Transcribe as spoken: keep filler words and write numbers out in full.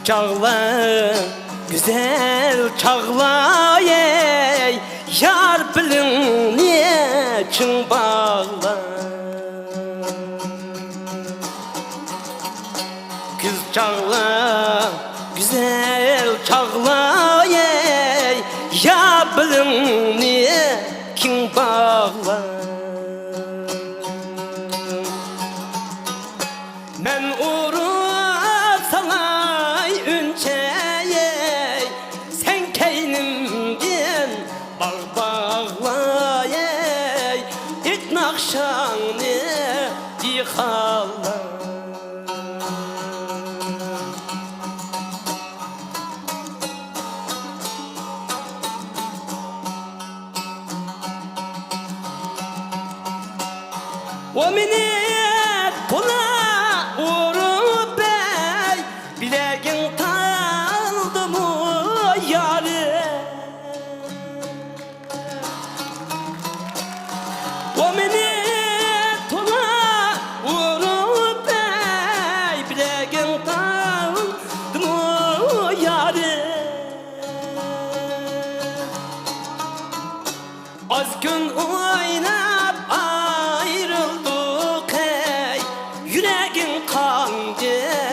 چاغلار، گۈزەل چاغلار، ئەي، يار بېلىڭنى چىڭ باغلا. كۈز چاغلار، گۈزەل چاغلار، ئەي، يار بېلىڭنى كىڭ باغلا. مەن ئۇرۇپ سالاي ئۈنچە، ئەي، سەن كەينىمدىن باغ باغلا، ئەي، ئېيت ناخشاڭنى دېھقانلار. ئۇ مېنى تولا ئۇرۇپ، ئەي، بىلەككە تاڭدىمۇ يارىم. ئۇ مېنى تولا ئۇرۇپ، ئەي، بىلەككە تاڭدىمۇ يارىم. ئاز كۈن ئويناپ ئايرىلدۇق، ئەي، يۈرىكىم قاندى.